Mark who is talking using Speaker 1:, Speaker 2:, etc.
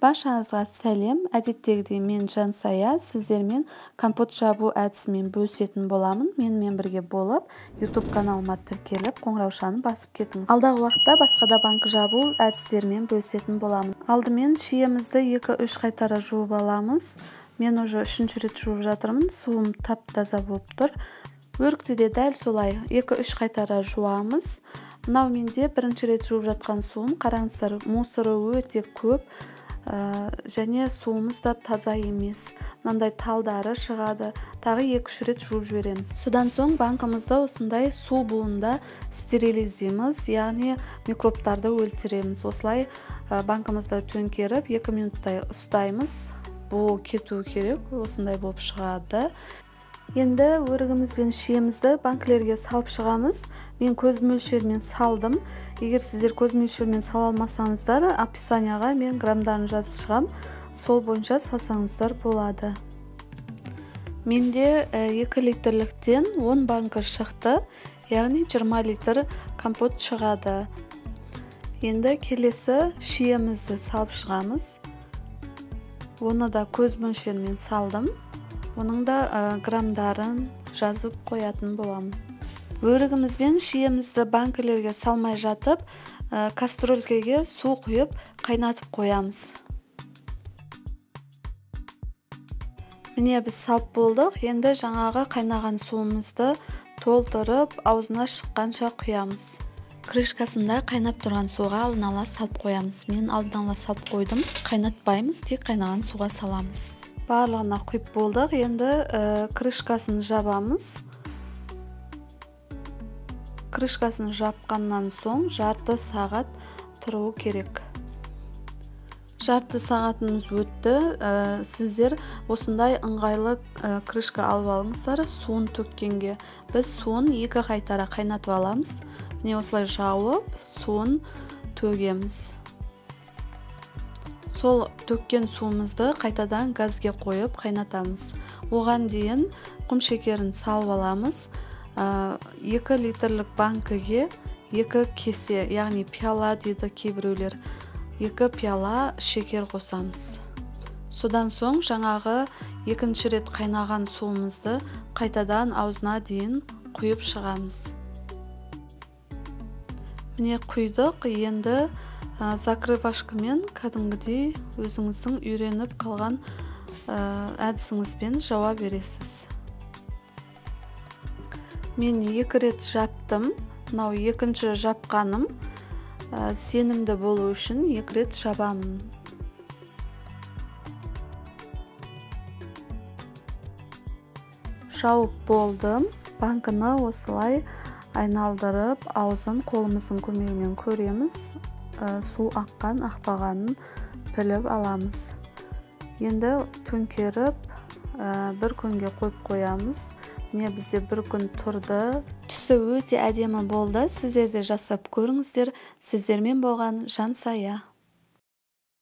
Speaker 1: Баршаңызға сәлем. Әдеттегідей мен Жансая, сіздермен компот жабу әдісімен бөлісетін боламын. Менімен бірге болып, YouTube каналыма тіркеліп, қоңыраушаны басып кетіңіз. Алдағы уақытта басқа да банк жабу әдістерімен бөлісетін боламын. Алдымен шиемізді 2-3 қайтара жуып аламыз. Мен уже 3-ші рет жуып жатырмын. Суым тап-таза болып тұр. Өрікті де дәл солай 2-3 қайтара жуамыз. Мынау менде бірінші рет жуып жатқан суым. Қараңыздар, мусоры өте көп. Және суымыз да таза емес. Мынандай талдары шығады. Тағы 2-3 рет жуып жібереміз. Содан соң банкымызды осындай су буында стерилиздейміз, яғни микробтарды өлтіреміз. Осылай банкымызды төңкеріп 2 минуттай ұстаймыз. Бу кету керек, осындай болып шығады. Енді өрігіміз бен шиемізді банкілерге салып шығамыз. Мен көз мөлшерімен салдым. Егер сіздер көз мөлшерімен сала алмасаңыздар, описанияға мен грамдарын жазып шығам. Сол бойынша салсаңыздар болады. Менде 2 литрліктен 10 банкі шықты, яғни 20 литр компот шығады. Енді келесі шиемізді салып шығамыз. Оны да көз мөлшерімен салдым. Оның да грамдарын жазып қоятын боламын. Өрігіміз бен шиемізді банкілерге салмай жатып, кастрюлькеге су құйып қайнатып қоямыз. Міне біз салып болдық. Енді жаңағы қайнаған суымызды толтырып, аузына шыққанша құямыз. Крышкасында қайнап тұрған суға алдын ала салып қоямыз. Мен алдын ала салып қойдым. Қайнатпаймыз, тек қайнаған суға саламыз. Барлығына құйып болдық. Енді крышкасын жабамыз. Крышкасын жапқаннан соң жарты сағат тұруы керек. Жарты сағатымыз өтті. Сіздер осындай ыңғайлы крышка алып алыңыздар суын төккенге. Біз суын 2 қайтара қайнатып аламыз. Міне осылай жауып, суын төгеміз. Сол төккен суымызды қайтадан газге қойып қайнатамыз. Оған дейін құм шекерін салып аламыз. 2 литрлік банкіге 2 кесе, яғни пиала дейді кейбіреулер, 2 пиала шекер қосамыз. Содан соң жаңағы екінші рет қайнаған суымызды қайтадан аузына дейін құйып шығамыз. Міне құйдық. Енді закрывашкамен кәдімгідей өзіңіздің үйреніп қалған әдісіңізбен жауа бересіз. Мен 2 рет жаптым. Мынау екінші жапқаным. Сенімді болу үшін 2 рет жабамын. Жауып болдым. Банкіні осылай айналдырып, аузын қолымыздың көмегімен көреміз. Су аққан, ақпағанын біліп аламыз. Енді төңкеріп бір күнге қойып қоямыз. Міне бізде бір күн тұрды. Түсі өте әдемі болды. Сіздер де жасап көріңіздер. Сіздермен болған Жансая.